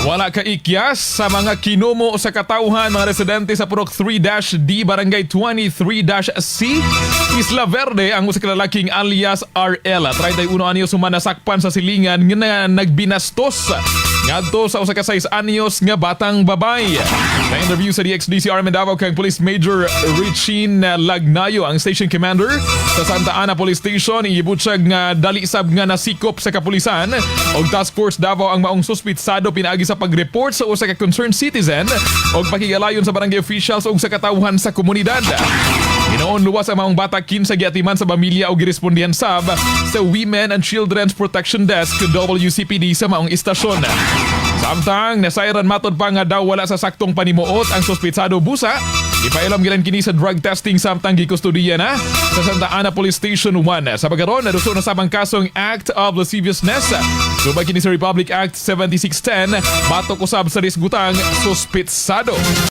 Wala ka ikyas sa mga kinumo sa katawhan mga residente sa Purok 3-D, Barangay 23-C, Isla Verde, ang usa ka lalaking alias RL, 31 anyos, human nasakpan sa silingan nga nagbinastos ngadto sa usa ka 6 anyos nga batang babay. Na interview sa DXDCR Davao kang Police Major Richin Lagnayo, ang station commander sa Santa Ana Police Station, ibutyag nga dali sab nga nasikop sa kapulisan og Task Force Davao ang maong suspitsado pinaagi sa pag-report sa usa ka concerned citizen og pakigalayon sa barangay officials ug sa katawhan sa komunidad. Hinoon luwas ang maong bata, kinsa giatiman sa pamilya o girespondihan sab sa Women and Children's Protection Desk, WCPD, sa maong istasyon. Samtang nasayran matod pa nga daw wala sa saktong panimuot ang suspitsado busa, ipailam gilan kini sa drug testing samtang gikustudiya na sa Santa Ana Police Station 1. Sa pagkaron, naduso na sab ang kasong Act of Lasciviousness. Subay kini sa Republic Act 7610, batok usab sa disgutang suspitsado.